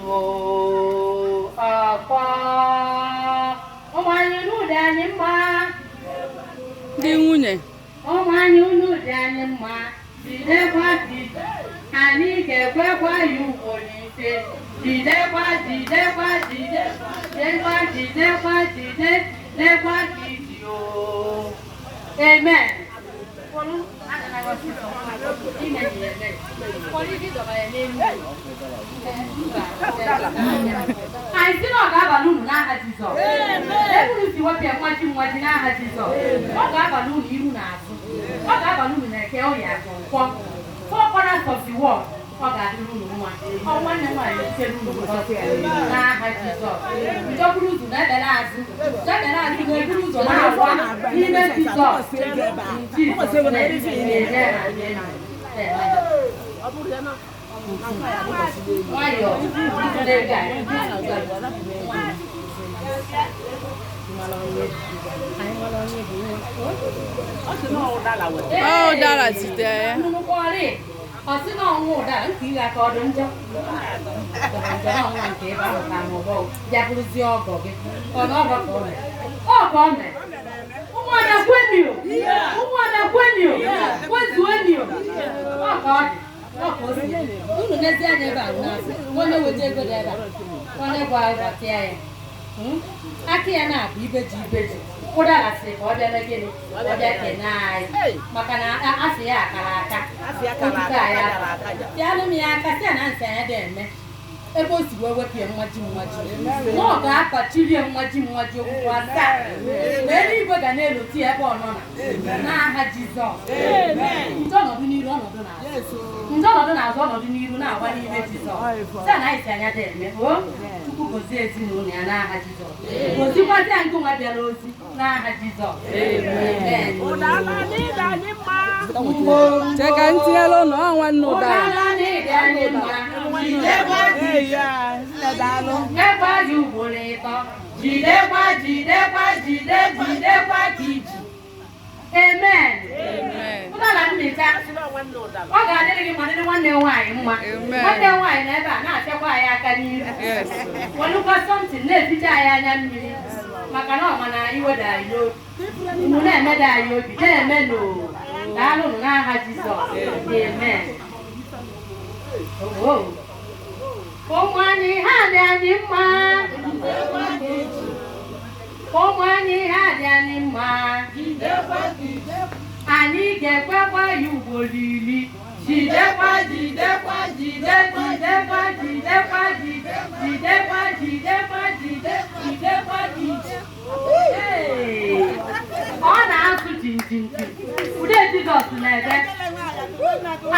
Ndụ ọfọ. Ụmụ anyị, unu dị anyị mma. Ndị nwunye. Ụmụ anyị, unu dị anyị mma. Jidekwa ji, anyị ga-ekwekwa ya ugboro 5. Jidekwa, jidekwa, jide, jidekwa, jidekwa, jide, jidekwa ka iji o. Amen. Ụfọdụ aganaghị ọsịsọ. Ime ji eme. Ụfọdụ ibi dọbara ya n'elu. Mba. Anyị sị na ọ ga-abalị unu n'aha Jizọs. Ebe unu si wepịa mmaji mmaji n'aha Jizọs. Ọ ga-abalị unu iru na azụ. Ọ ga-abalị unu na Eke, Oye, Afọ, Nkwọ. Four corners of the world. Ọ ga-adịrị unu mma. Ọ nwanne m nwaanyị ebutere unu ngọzi n'aha Jizọs. Njọ buru ụzọ na-ebele azụ. Ebele azụ na-eburu ụzọ na-agwa n'ime Jizọs. In Jesus' name. Amen and amen. Amen. Nwayọọ, ndị ga Ọ ụdara zitere ya. Nnukwu ọ sị na ọnwụ ụdara nke ire aka ọdụ njọ njọ na ọnwa nke ebe ahụ ka n'ụbọ ya bụrụzie ọgọ gị. Ọ na ọgọ ka o mere, ọ ka o mere. Ụmụada kwenio, ụmụada kwenio, kwezuenio. Ọ ka ọ dị, ọ ka o si dị. Unu n'ezi anya ebe a n'azụ onye weta ego dị ebe a, onye gwa gbatịa ya. Aka ya na-abụ ibeji ibeji. Ụdara sị ka ọ bịa mee gịnị? Ọ bịa kene anyị maka na asị ya akara aka otuto anyị pịanụ m ya aka, sị ya na nsị anya dị eme ebe o si wee wepụ ya mmaji mmaji, na ọ ga-akpachiri ya mmaji mmaji okpukpu 7 na eluigwe ga na-eloti ya ebe ọ nọ na n'aha Jizọs. Nje ọnọdụ n'iru, ọnọdụ n'azụ, nje ọnọdụ n'azụ, ọnọdụ n'iru na-agba n'ime Jizọs. Sị na anyị si anya dị eme o. Chukwu gozie ezinụlọ ya n'aha Jizọs. Gozikwazi ya nke nwa bịara ozi n'aha Jizọs. Amen. Chee ka m tinyere ụnụ ọ nwanne ụdara. Ụdara na-ịdị anyị mma. Jidekwa, jidekwa gị ugboro 3. Jidekwa, jidekwa, jide, jidekwa ka iji. Amen. Ụdara mmịta, ọ ga-adịrị gị ma dịrị nwanne m nwaanyị mma. Amen. Nwanne m nwaanyị nọ ebe a na-apịakwa anyị aka n'iru. Welụkwa something na-eficha anyị anya mmiri maka na ọ ma na iweda anyị n'obi. Unu na-emeda anyị obi na-eme n'o. Daalụnụ n'aha Jizọs. Amen. Oh. Ụmụ anyị ha dị anyị mma. Ụmụ anyị ha dị anyị mma. Anyị ga-ekwekwa ya ugboro 10. Jidekwa, jidekwa, jide, jidekwa, jidekwa, jide, jidekwa, jidekwa, jide, jidekwa, jide. Hey! Ọ na-asụ jinjinjin. Ude Jizọs na-ede.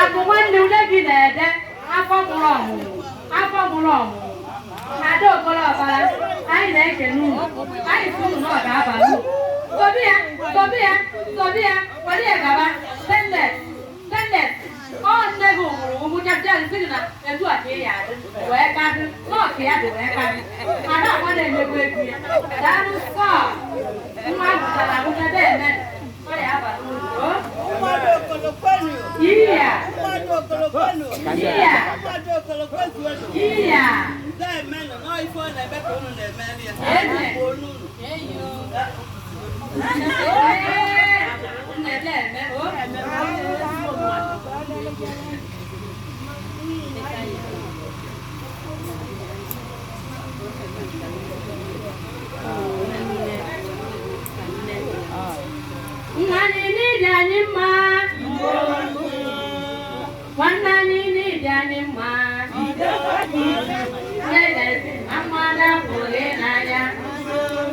Akụ nwanne ude gị na-ede. Afọ mụrụ ọmụmụ. Afọ mụrụ ọmụmụ. Ada Okolobara, anyị na-ekene unu. Anyị sị unu na ọ ga-abalị unu. Sobi ya, sobi ya, sobi ya, were ya gaba. Stainless, stainless. Ọ nne gị mụrụ ụmụchasị ahụ sị gị na etu a ka ị ya adị wee kadị nọọsụ ya dị wee kadị. Ada akwa na-emegbu egwu ya. Daalụ sọ. Nwa ahụ abụcha eme. Ọ ya abalị unu. O? Iya. Iya. Iya. Amen. Ee, nne eme o. Nwa anyị n'ịdị anyị mma. Nwanne anyị n'ịdị anyị mma. Nyere na mmadụ apụghị n'anya.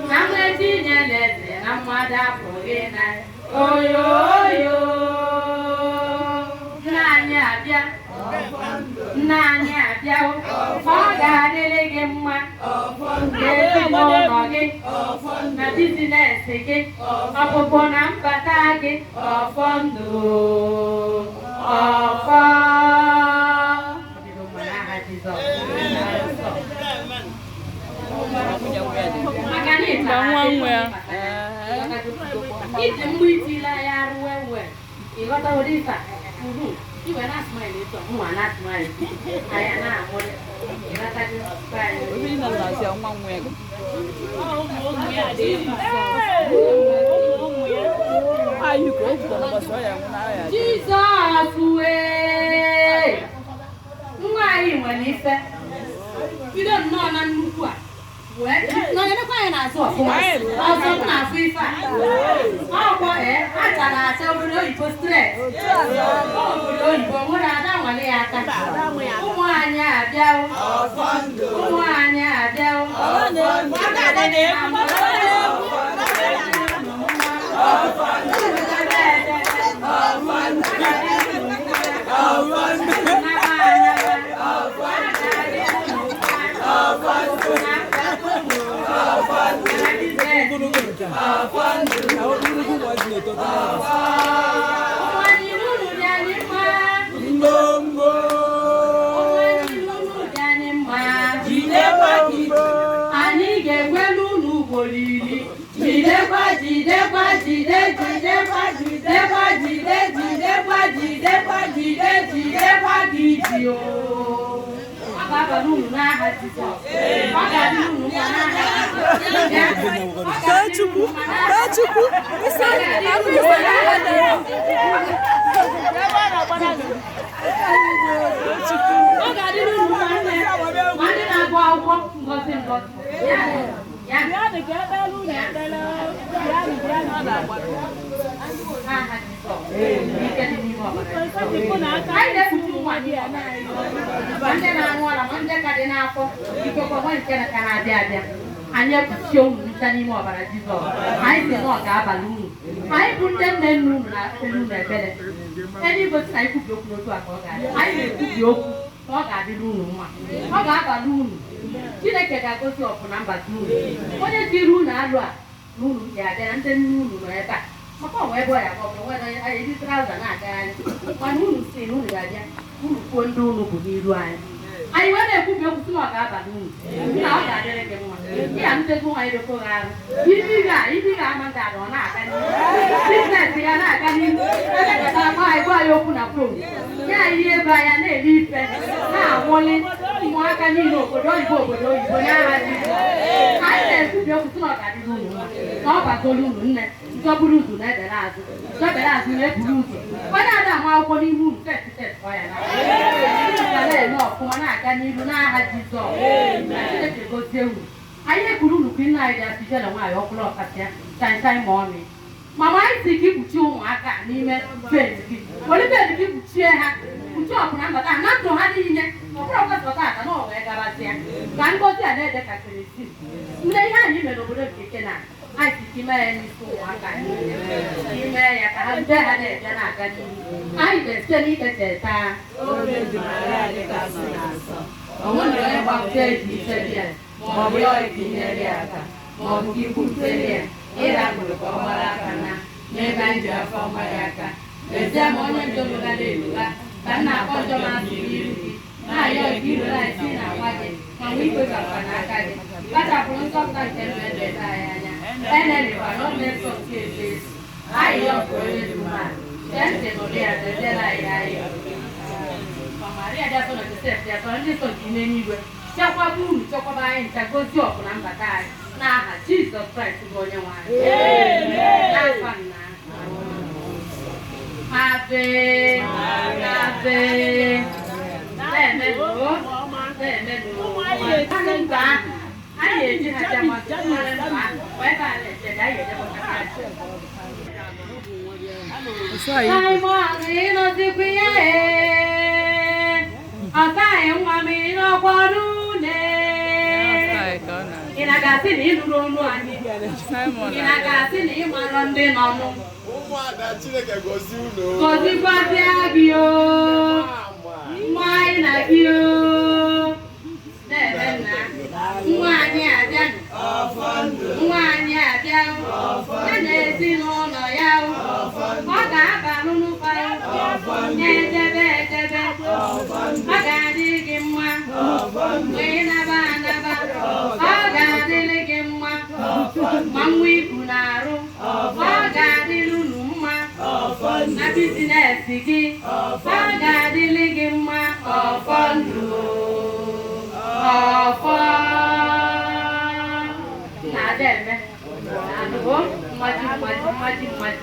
Na mmechi nyere eze na mmadụ apụghị n'anya. Oyo oyo. Nna anyị abịa. Nna anyị abịa. Ọ ga-adịrị gị mma. Ezinụlọ gị na business gị, ọpụpụ na mbata gị, ọfọ ndụ, ọfọ. Ọdịgo mma n'aha Jizọs. Maka na ị tara Nwa nwa ya. Iji mgbe itila ya arụ wewe ịghọta ụdị ife a iwe na smile etu a, mụnwa na smile, anyị na-amụrị, ịghọtago? Jizọs wee nwa anyị nwere ife bido nnọọ na nnukwu a wee nọnyelekwa anyị n'azụ ọfụma ọzọ m na-afụ ife a ọkwọ ee achara acha obodo oyibo stret obodo oyibo nwere ada nwale ya aka. Ụmụ anyị abịa, ụmụ anyị abịa. Anyị ga-egwelu unu ugboro iri. Jidekwa, jidekwa, jide, jidekwa, jidekwa, jide, jidekwa, jidekwa, jide, jidekwa gị ji o. Ọ ga-abalị unu n'aha Jizọs. Ọ ga-adị unu mma n'aha Jizọs. Tochukwu, Tochukwu, Ọ ga-adịrị unu mma nne, ma ndị na-agụ akwụkwọ ngozi ngozi. Ya, ya. N'aha Jizọs. Ike dị n'ime ọbara Jizọs. Anyị na-ekpuchi ụmụ anyị, ma ndị na-aṅụ ara, ma ndị ka dị n'afọ, ikekwe nwa nke ka na-abịa abịa. Anyị ekpuchie unu ncha n'ime ọbara Jizọs. Anyị si na ọ ga-abalị unu. Anyị bụ ndị nne nna unu na-ekpere unu ekpere. Eluigwe sị na anyị kwubi okwu n'otu a ka ọ ga-adị. Anyị na-ekwubi okwu ka ọ ga-adịrị unu mma. Ọ ga-abalị unu. Chineke ga-agosi ọpụ na mbata unu. Onye jiri unu alụ a na unu ga-abịa na ndị nne unu nọ ebe a. Maka ọnwa ebe ọ ya bụ nwere anyị eji trouser na-agagharị. Mana unu si na unu ga-abịa, unu kwuo ndị unu bụ n'iru anyị. Anyị wee na-ekwubi okwu sị na ọ ga-abalị unu. Na ọ ga-adịrị gị mma. Ị ga ntego nwa edoko gị arụ. Ibi ga ama ndị ada ọ na-aga n'ihu. Business ya na-aga n'ihu. Elekọta akpa anyị gwa ya okwu na phone. Nye anyị ihe ebe anya na-eri ife na-awụli ụmụaka niile obodo oyibo obodo oyibo n'aha Jizọs. Anyị na-ekwubi okwu sị na ọ ga-adịrị unu mma. Na ọ bagolu unu nne. Zọburu ụzọ na-ebere azụ. Zọbere azụ na-eburu ụzọ. Onye ada ama akwụkwọ n'ihu unu test test ọ ya na. Unu ga na-eme ọfụma na-aga n'ihu n'aha Jizọs. Ka Chineke gozie unu. Anyị ekwuru unu ka nna anyị dị asị ijele nwaanyị ọkwụrụ ọkasịa chaịchaị ma ọmị. Mama anyị si ka ikpuchi ụmụaka n'ime bed gị. Were bed gị kpuchie ha. Kpuchie ọpụna mbata ha na ndụ ha niile. Ọ bụrụ ọkasọta ata na ọ wee gabazịa. Ka ngọzi a na-ede ka kerosene. Nne ihe anyị mere n'obodo nke Kenan. Anyị si ka ime ya n'isi ụmụaka anyị. Ka ime ya ka ha rute ha na-eje na-aga n'ihu. Anyị ga-esite n'ike cheta. O nwere onye gbapụta eji ise dị ya, ma ọ bụ ya etinyere ya aka, ma ọ bụ ka ikwutere ya, ịrapụrụ ka ọ gbara aka na n'ebe anyị ji afọ ọma ya aka. Lezie ma onye njọ lụgara eluga, ka nna akpọ njọ ma asị n'iru gị, na-ayọ ka irere anyị si na-agwa gị, ma nwe ikpechapụkwa n'aka gị. Kpachapụrụ nzọpụta nke ndụ edebe anyị anya. Enelekwa na ọ na-eso nke ezi ezi. Ayịyọ nke onye dị umeala. Chee ntị nụrụ ya, deziere anyị ayịyọ. Ma Maria dị asọ na Josef dị asọ ndị nsọ nke ime n'igwe chekwaba unu chekwaba anyị ncha gozie ọpụ na mbata anyị n'aha Jizọs Kraịst bụ onye nwe anyị. N'afa nna. Ave, ave, na-emenụ, na-emenụ. Anụ mba ahụ, anyị eji ha jama mara mba ahụ, wee ebe a na-eche anyị ejekọta ha. Simon ịnọzikwa ya ee, ọtaghị nwa m ịnọkwara une. Ị na-aga-asị na ị nụrụ olu anyị? Ị na-aga-asị na ị marọ ndị nọ nụ? Ụmụada Chineke gozie unu. Gọzikwazịa gị o, nwa anyị na gị o. Na-eme nna, nwa anyị abịanụ, nwa anyị abịa ya na ezinụlọ ya o. Ọ ga-abalụ n'ụba ya, na-edebe edebe. Ọ ga-adị gị mma mgbe ị naba anaba. Ọ ga-adịrị gị mma ma nwa ibu na-arụ. Ọ ga-adịrị unu mma na business gị. Ọ ga-adịrị gị mma ọfọ ndụ ọfọ. Na-ada eme. Anụgo mmaji mmaji mmaji mmaji.